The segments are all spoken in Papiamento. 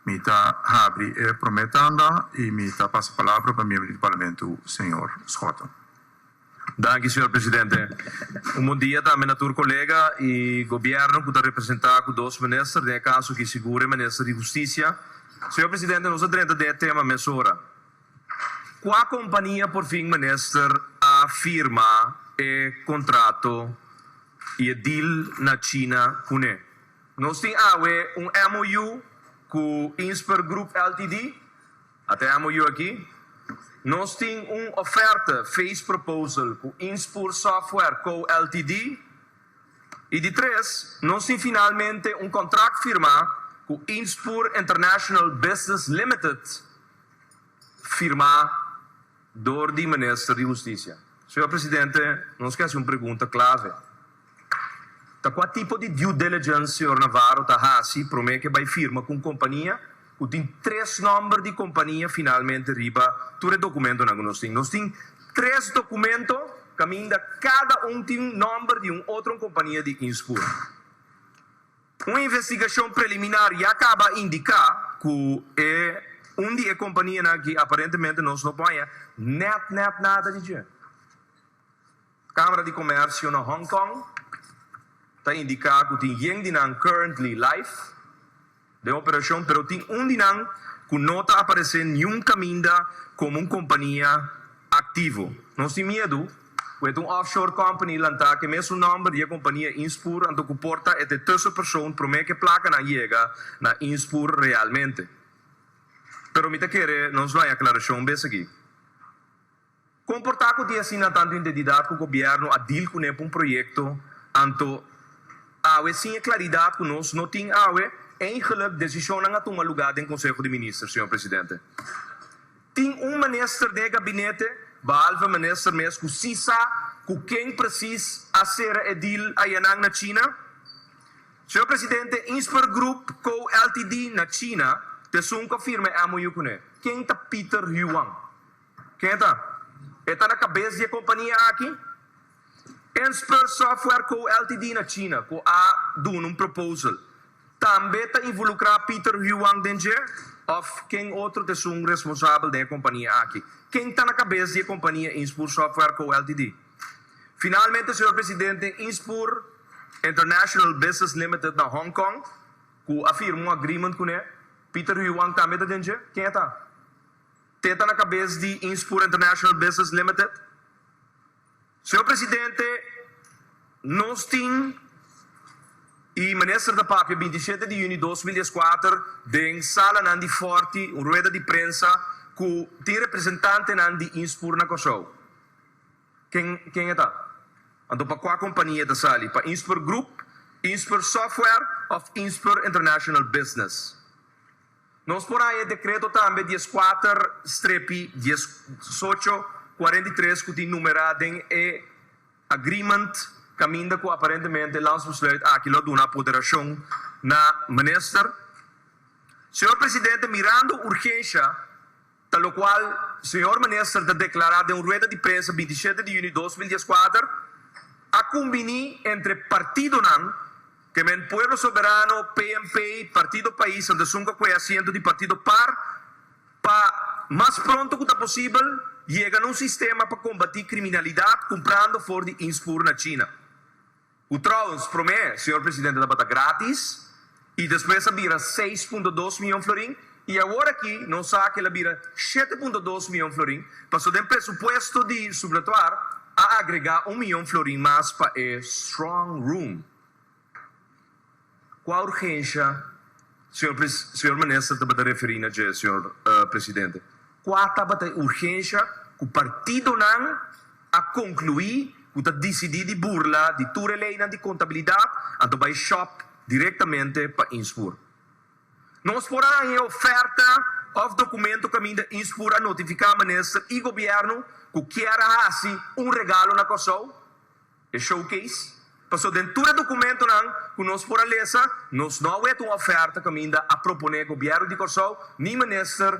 Mi ta habri e promé tanda i mi ta pasa palabra pa miembro di Parlamento, señor Schotte. Danki, señor presidente. Un bon dia tambe na tur kolega i gobièrnu ku ta representá ku dos minister, den e kaso aki sigur e minister di Hustisia. Señor presidente, nos a drenta den e tema mesora. Kua kompania por fin minister a firma e kontrato i e deal na China kuné? Nos tin awe un MOU ku Insper Group Ltd. Ata e MOU aki. Nos tin un oferta, phase proposal, ku Inspur Software Co. Ltd. I di tres, nos tin finalmente un kontrakt firmá ku Inspur International Business Limited, firmá dor di Minister di Hustisia. Señor Presidente, nos ke hasi un pregunta klave. Ta kua tipo di due diligence señor Navarro ta hasi promé ke bai firma ku un kompania ku tin tres nòmber di kompania finalmente riba tur e dokumentonan ku nos tin? Nos tin tres dokumento kaminda kada un tin nòmber di un otro kompania di inspur. Un investigashon preliminar ya kaba a indiká ku e un di e kompanianan aki aparentemente nos no por haña nèt nèt nada di dje. Kámara di Komersio na Hong Kong ta indiká ku tin yen di nan currently live den operashon, pero tin un di nan ku no ta aparesé niun kaminda komo un kompania aktivo. Nos tin miedu ku e ta un offshore company lantá ku e mesun nòmber di e kompania Inspur anto ku por ta e ta e tussenpersoon promé ku e plakanan yega na Inspur realmente. Pero mi ta kere nos lo haña aklarashon bes aki. Kon por ta ku tin asina tantu identidat ku gobièrnu a deal kuné pa un proyekto, anto awe sin e klaridat ku nos no tin awe, eigenlik desishonnan a tuma lugá den Konseho di Minister, señor Presidente. Tin un minister den e gabinete, behalve minister mes, ku si sa ku ken presis a sera e deal ayanan na China? Señor Presidente, Insper Group Co. Ltd. Na China ta esun ku a firma e MOU kuné. Ken ta Peter Huang? Ken e ta? E ta na kabes di e kompania aki? Inspur Software Co. Ltd. Na China ku a duna un proposal. Tambe ta involukrá Peter Huang den dje? Òf ken otro ta esun responsabel den e kompania aki? Ken ta na kabes di e kompania Inspur Software Co. Ltd.? Finalmente, señor Presidente, Inspur International Business Limited na Hong Kong ku a firma un agreement kuné, Peter Huang tambe ta den dje? Ken e ta? Te ta na kabes di Inspur International Business Limited. Señor Presidente, nos tin y Minister ta papia 27 di juni 2014 den salanan di Forti un rueda di prensa cu tin representantenan di Inspur na Kòrsou. Ken ken e ta? Anto pa cua compania e ta sali? Pa Inspur Group, Inspur Software of Inspur International Business? Nos por haña e dekreto tambe 14 strepi 18 43 ku tin numerá den e agreement kaminda ku aparentemente landsbesluit aki lo duna apoderashon na minister. Señor Presidente, mirando urgensha ta lokual señor minister ta deklará den un rueda di prensa 27 di yüni 2014, a kumbiní entre partidonan, ke men Pueblo Soberano, PNP, Partido Pais anto esun ku a kue asiento di Partido par, pa mas pronto ku ta posibel yega na un sistema pa kombatí kriminalidat kumprando for di inspur na China. Ku trouwens promé señor presidente tabata gratis y despues a bira 6.2 miyon florin y awor aki nos sa ku el a bira 7.2 miyon florin paso den presupuesto di supletoir a agrega un miyon florin mas pa e strong room. Kua urgensha señor señor minister tabata referí na dje señor presidente? Kua tabata e urgensha ku partidonan a konkluí ku ta disidí di burla di tur e leinan di kontabilidat anto bai shòp direktamente pa Inspur? Nos por a haña e oferta òf dokumento kaminda Inspur a notifiká minister i gobièrnu ku kier a hasi un regalo na Kòrsou? E showcase, paso den tur e dokumentonan ku nos por a lesa, nos no a wet un oferta kaminda a proponé gobièrnu di Kòrsou ni minister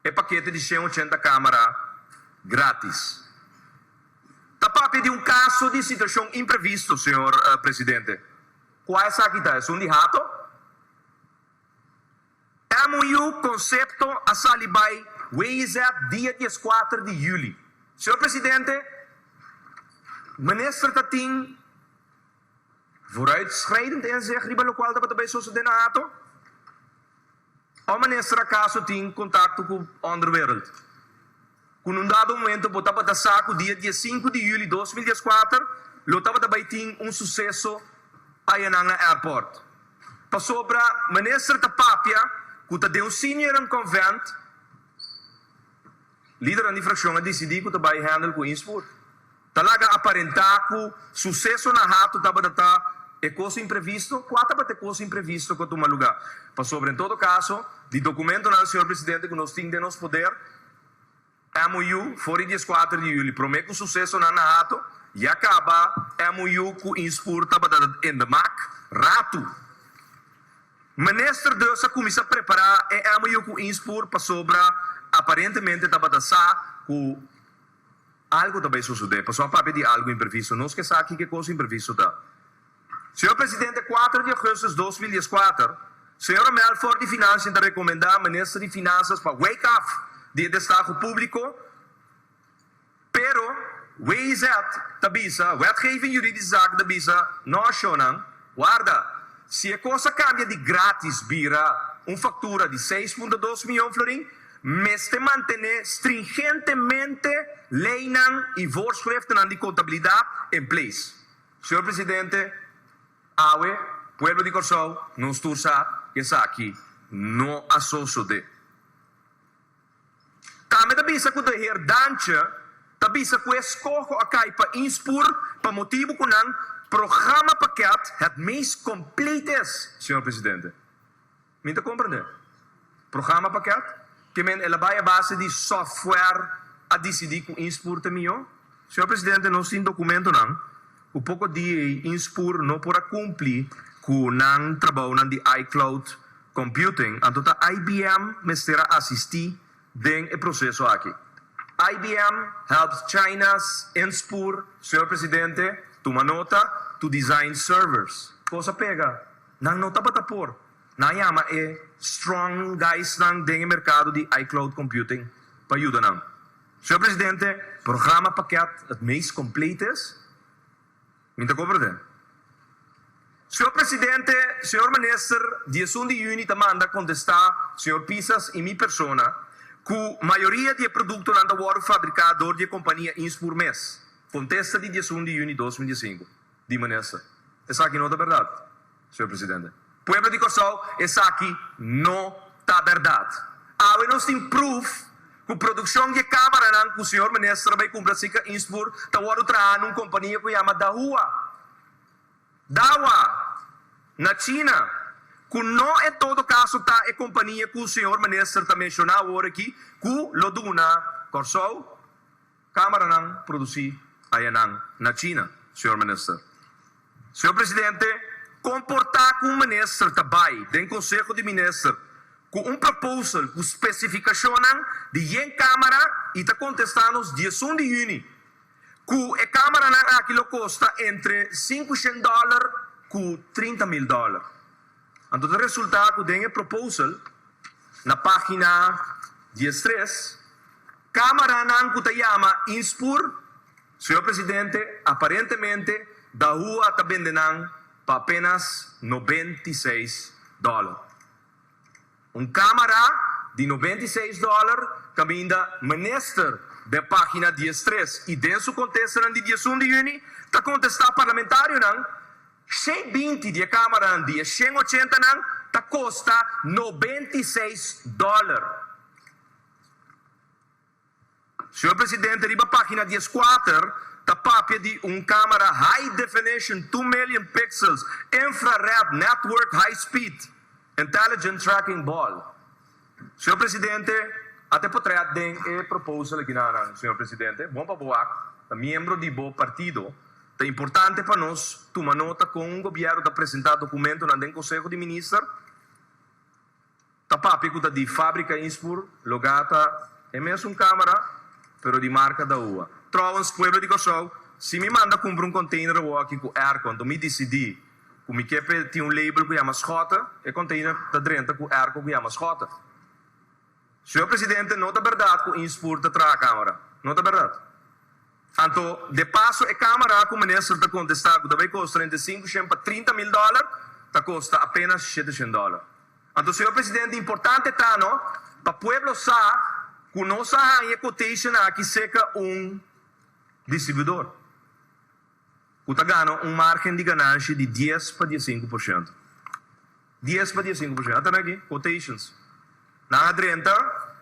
e pakete di 180 kamera gratis. Ta papia di un kaso di situashon imprevisto, señor Presidente. Kua esaki ta? Esun di Hato? MOU konsepto a sali bai WIZ dia 14 di yüli. Señor Presidente, minister ta tin vooruitschrijdend inzicht riba lokual tabata bai sosodé na Hato? Òf minister akaso tin kontakto ku onderwereld? Ku nun dado momento bo tabata sa ku dia 15 di yüli 2014 lo tabata bai tin un suseso ayanan na airport. Pasobra minister ta papia ku ta den un seniorenconvent, lidernan di frakshon a disidí ku ta bai handle ku Innsbruck. Ta laga aparentá ku suseso na Hato tabata ta e kos imprevisto? Kua tabata e kos imprevisto ku a tuma lugá? Pasobra en todo kaso, di dokumentonan, señor presidente, ku nos tin den nos poder, MOU, for di 14 di yüli, promé ku susesonan na Hato, ya kaba MOU ku Innsbruck tabata in de maak, ratu. Minister dus a kuminsá prepará e MOU ku Innsbruck pasobra aparentemente tabata sa ku algu ta bai sosodé, pasobra a papia di algu imprevisto. Nos ke sa kiko e kos imprevisto ta. Señor Presidente, 4 di augustus 2014, señora Melfor di Financiën ta rekomendá Minister di Finansas pa wake af di e destaho públiko, pero WIZ ta bisa, Wetgeving Juridische Zaken ta bisa, no shonnan, warda, si e kos a kambia di gratis bira un faktura di 6.2 mion florin, mester mantené stringentemente leinan i voorschriftennan di kontabilidat in place. Señor Presidente, awe, pueblo di Kòrsou, nos tur sa ku esaki no a sosodé. Tambe ta bisa ku de heer Dantje ta bisa ku e skoho a kai pa Innsbruck pa motibu ku nan programmapakket het meest compleet is, señor Presidente. Mi ta komprendé. Programmapakket? Ke men el a bai a base di software a disidí ku Innsbruck ta mihó? Señor Presidente, nos tin dokumentonan ku poko dia ei Innsbruck no por a kumpli ku nan trabounan di iCloud computing, anto ta IBM mester a asistí den e proseso aki. IBM helps China's Innsbruck, señor Presidente, tuma nota, to design servers. Kos a pega. Nan no tabata por. Nan yama e strong guysnan den e merkado di iCloud computing pa yuda nan. Señor Presidente, programmapakket het meest compleet is? Mi ta komprendé. Señor Presidente, señor Minister, 11 di yüni ta manda kontestá señor Pisas i mi persona ku mayoria di e produktonan ta wòrdu fabriká dor di e kompania Innsbruck mes. Kontesta di 11 di yüni 2015 di Minister. Esaki no ta bèrdat, señor Presidente. Pueblo di Kòrsou, esaki no ta bèrdat. Awe nos tin proof ku produkshon di e kámaranan ku señor Minister a bai kumpra sika Innsbruck ta wòrdu traha na un kompania ku yama Dahua, Dahua, na China, ku no en todo kaso ta e kompania ku señor Minister ta menshoná awor aki ku lo duna Kòrsou kámaranan produsí ayanan na China, señor Minister. Señor Presidente, komportá ku un minister ta bai den Konseho di Minister ku un proposal ku spesifikashonnan di yen kámara i ta kontestá nos 11 di yüni ku e kámaranan aki lo kosta entre 500 dòler ku 30,000 dòler. Anto ta resultá ku den e proposal na página 13, kámaranan ku ta yama Innsbruck, señor Presidente, aparentemente Dahua ta bende nan pa apenas 96 dòler. Un kámara di 96 dòler kaminda minister den página 13 i den su kontestanan di 11 di yüni ta kontestá parlamentarionan 120 di e kámaranan di e 180 nan ta kosta 96 dòler. Señor Presidente, riba página 14 ta papia di un kámara high definition 2 million pixels infrared network high speed intelligent tracking ball. Señor Presidente, ata e portret den e proposal aki nan, señor Presidente, bon pa bo wak, ta miembro di bo partido, ta importante pa nos tuma nota kon un gobièrnu ta presentá dokumentonan den Konseho di Minister. Ta papia ku ta di fábrika Innsbruck, logá ta e mesun kámara, pero di marka Dahua. Trouwens, pueblo di Kòrsou, si mi manda kumpra un container awor aki ku airco, anto mi disidí ku Ku mi ke p'e tin un label ku yama Schotte, e container ta drenta ku airco ku yama Schotte. Señor Presidente, no ta berdad ku Inspur ta traha camera. No ta berdad. Anto, de paso e camera ku minister ta contesta ku ta bay costa entre 500 pa 30 mil dollar, ta costa apenas 700 dollar. Anto, señor Presidente, importante ta no, pa pueblo sa ku nos a haña e quotation aki serka un distribuidor ku ta gana un margen di ganashi di 10 pa 15%. 10 pa 15%. Ata aki, quotations. Nan a drenta,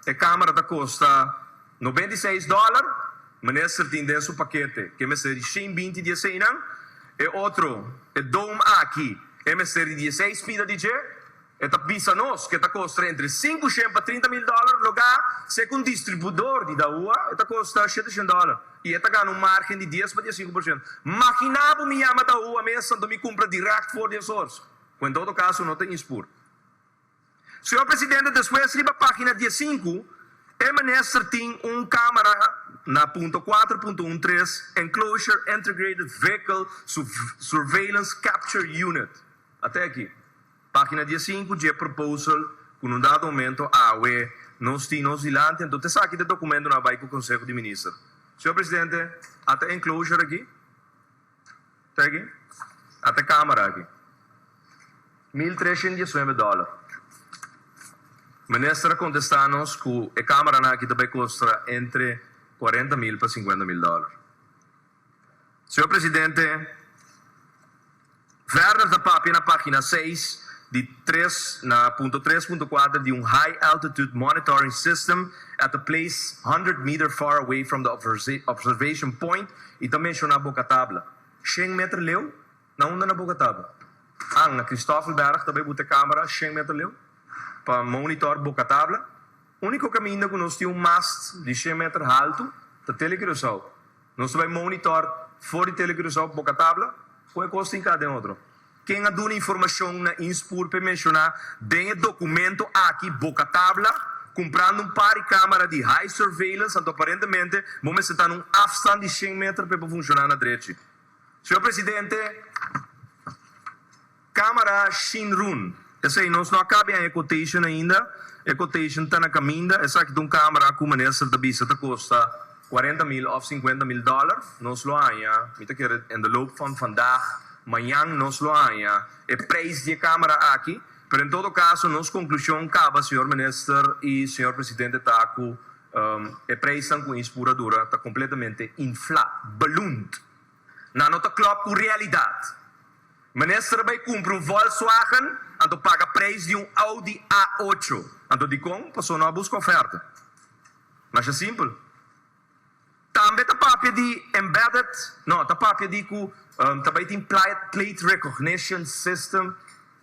e camera ta costa 96 dollar, minister tin den su pakete, ku mester di 120 di eseinan, e otro, e dome aki, e mester di 16 pida di dje, e ta bisa nos, ku ta costa entre 500 pa 30 mil dollar, lugar, segun distribuidor di Dahua, e ta costa 700 dollar. I e ta gana un margen di 10 pa 15%. Imagina bo mi yama Dahua mes, anto mi cumpra direct for the source. En todo caso, no ta Inspur. Señor Presidente, despues riba pagina 15, e minister tin un camera na punto 4.13, Enclosure Integrated Vehicle Surveillance Capture Unit. Te aki. Pagina 15, di proposal, ku un dado momento, awe, nos tin nos dilanti, anto esaki ta documento nan a bai ku Consejo di Minister. Señor Presidente, ata enclosure aki. Ta aki? Ata camera aki. 1.319 dollar. Minister a contesta nos ku e camera aki tambe costa entre 40 mil pa 50 mil dollar. Señor Presidente, verder ta papia na pagina 6 di 3 na punto 3.4 di un high altitude monitoring system at a place 100 meter far away from the observation point i ta menciona Boca Tabla. 100 meter leu, na unda na Boca Tabla? Ah, na Christoffelberg tambe bo tin camera 100 meter leu pa monitor Boca Tabla. Unico caminda cu nos tin un mast di 100 meter halto, ta Telecuraçao. Nos bay monitor for di Telecuraçao Boca Tabla, cu cos tin cada otro. Ken a duna informacion na Inspur pa menciona den documento aki Boca Tabla, cumprando un par di camera di high surveillance, anto aparentemente, bo ta un afstand di 100 meter pa funciona na drechi. Señor Presidente, camera Shinrun. Esey nos no a caba e quotation ainda. E quotation ta na caminda. Esaki ta un camera cu minister ta bisa ta costa 40 mil of 50 mil dollar. Nos lo haña, mi ta kere in de loop van vandaag, mañan nos lo haña e prijs di camera aki. Pero en todo caso, nos conclusion caba, señor minister y señor presidente, ta cu e prijs cu Inspur a duna ta completamente infla, ballooned. Nan no ta klop cu realidad. Minister bay cumpra un Volkswagen, anto paga prijs di un Audi A8. Anto di con, paso no a busca oferta. Mas ta simpel. Tambe ta papia di embedded, no, ta papia di cu tambe tin plate recognition system.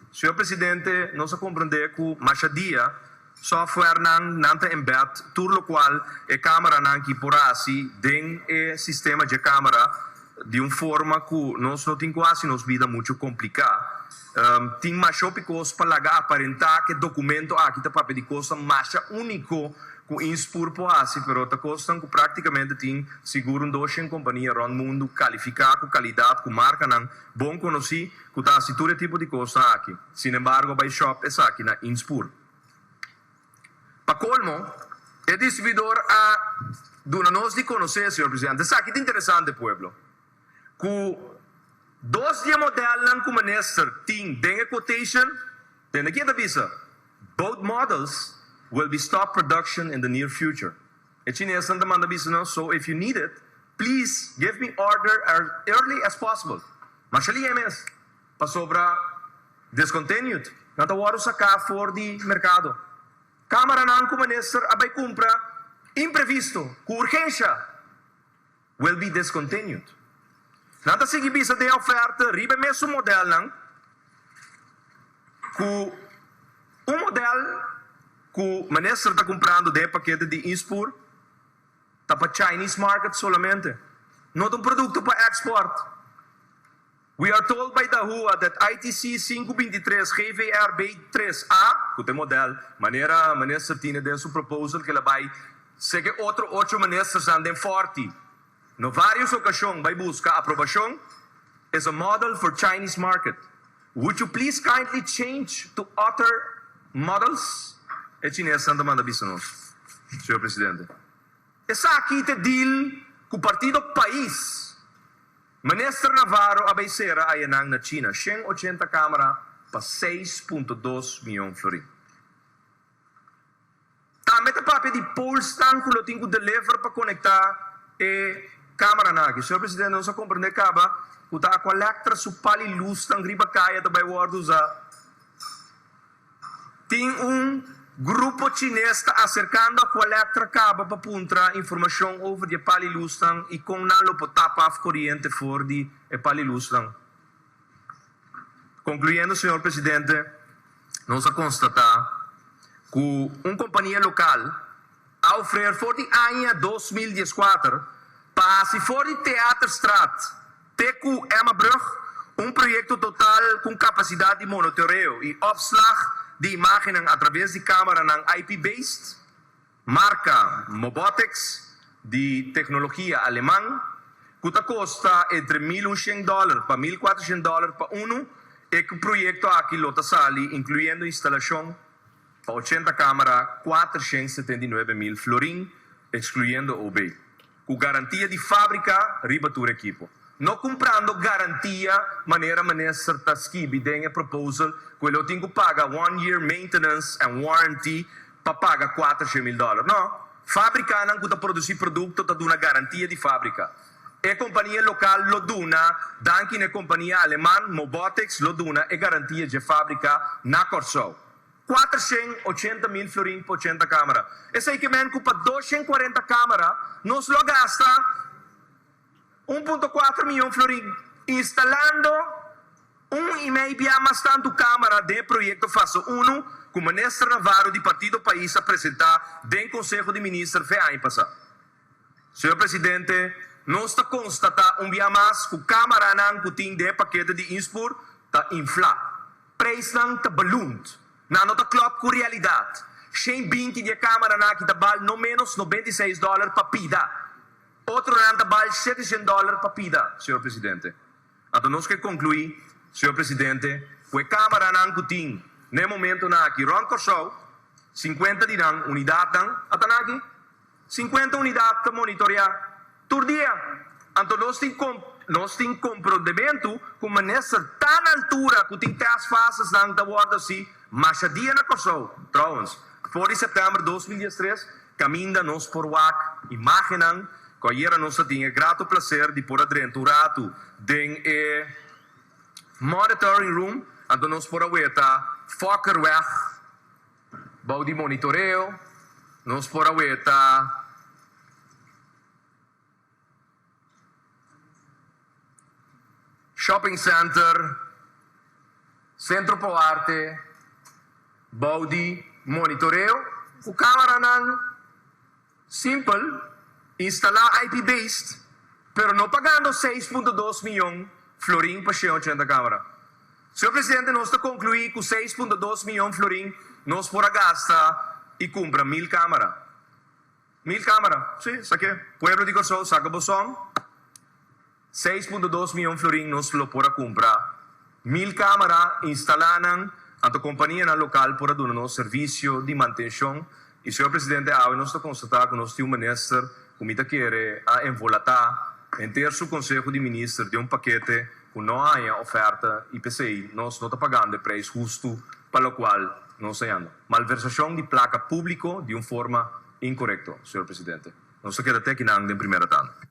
Señor Presidente, nos a comprende cu mas dia software nan nan ta embed tur locual e camera nan ki por hasi den e sistema di camera di un forma cu nos no tin casi nos bida mucho complica. Tin mas cos pa laga aparenta cu documento aki ta papia di cos mas unico cu Inspur por hasi, pero ta cos cu practicamente tin sigur un dos compania rond mundo califica cu calidad, cu marca nan bon conoci, cu ta hasi tur tipo di cos aki. Sin embargo, bay shop esaki na Inspur. Pa colmo, e distribuidor a duna nos di conoce, señor Presidente. Esaki ta interesante, pueblo. Cu dos di modelo cu minister tin den quotation, tin aki ta bisa, both models will be stop production in the near future. E Chines ta manda bisa no, so if you need it, please give me order as early as possible. Mas ali mes, pasobra discontinued. Nan ta wordo saca for di mercado. Camera nan cu minister a bay cumpra imprevisto, cu urgencia, will be discontinued. Nan ta sigui bisa den oferta, riba mesun modelo nan, cu un modelo cu minister ta cumprando den pakete di Inspur, ta pa Chinese market solamente. No ta un producto pa export. We are told by Dahua that ITC 523 GVR B3A, cu ta modelo, manera minister tin den su proposal cu el a bay, sigui otro ocho ministers anden forte. Na varios ocasion bay busca aprobacion, is a model for Chinese market. Would you please kindly change to other models? E chinesnan ta manda bisa nos, señor presidente. Esaki ta e deal ku partido pais. Minister Navarro a bay cera ayanan na China 180 camera pa 6.2 miyon florin. Tambe ta papia di polesnan ku lo tin ku deliver pa konektá e kameranan aki. Señor Presidente, nos a komprendé kaba ku ta Aqualectra su pal i lusnan riba kaya ta bai wòrdu usá. Tin un grupo chines ta aserkando Aqualectra kaba pa puntra informashon over di e pal i lusnan i kon nan lo por tapa af koriente for di e pal i lusnan. Konkluyendo, señor Presidente, nos a konstatá ku un kompania lokal a ofrer for di aña 2014 pa hasi for di Theaterstraat te ku Emmabrug un proyekto total ku un kapasidat di monotoreo i opslag di imágennan atraves di kámaranan IP-based. Marka Mobotix di teknologia aleman ku ta kosta entre 1100 dòler pa 1400 dòler pa unu. E proyekto aki lo ta sali inkluyendo instalashon pa 80 kámara 479.000 florin ekskluyendo OB ku garantia di fábrika riba tur ekipo. No kumprando garantia manera minister ta skibi den e proposal ku e lo tin ku paga one year maintenance and warranty pa paga 400.000 dòler. No, fábrikanan ku ta produsí produkto ta duna garantia di fábrika. E kompania lokal lo duna, danki na e kompania aleman Mobotix lo duna e garantia dje fábrika na Kòrsou. 480.000 florin pa 80 kámara. Esei ke men ku pa 240 kámara nos lo a gasta 1.4 mion florin instalando un i mei bia mas tantu kámara den e proyekto fase unu ku Minister Navarro di Partido Pais a presentá den Konseho di Minister fe aña pasá. Señor Presidente, nos ta konstatá un bia mas ku kámaranan ku tin den e pakete di inspur ta inflá. Preisnan ta ballooned. Nan no ta klòp ku realidat. 120 di e kámaranan aki ta bal no ménos 96 dòler pa pida. Otronan ta bal 700 dòler pa pida, señor Presidente. Anto nos ke konkluí, señor Presidente, ku e kámaranan ku tin na e momentonan aki rònt Kòrsou, 50 di nan unidatnan a ta nan aki, 50 unidat ta monitoreá tur dia. Anto nos tin nos tin komprondementu ku minister ta na altura ku tin test fasesnan ta wòrdu hasi masha dia na Kòrsou. Trouwens, for di sèptèmber 2013 kaminda nos por wak imágennan ku ayera nos a tin e grato plaser di por a drenta un ratu den e monitoring room, anto nos por a weta Fokkerweg bou di monitoreo, nos por a weta Shopping Center, Sentro pa Arte, bou di monitoreo ku kámaranan simpel instalá IP-based, pero no pagando 6.2 mion florin pa 180 kámara. Señor Presidente, nos ta konkluí ku 6.2 mion florin nos por a gasta i kumpra 1000 kámara. 1000 kámara, sí, sa ke? Pueblo di Kòrsou, saka bo sòm. 6.2 mion florin nos lo por a kumpra 1000 kámara, instalá nan, anto kompanianan lokal por a duna nos servisio di mantenshon. I señor Presidente, awe nos ta konstatá ku nos tin un minister ku mi ta kere a envolatá henter su konseho di minister den un pakete ku no a haña oferta i p'esei nos no ta pagando e preis hustu pa lokual nos ta hañando. Malversashon di plaka públiko di un forma inkorekto, señor Presidente. Nos ta keda te akinan den primera tanda.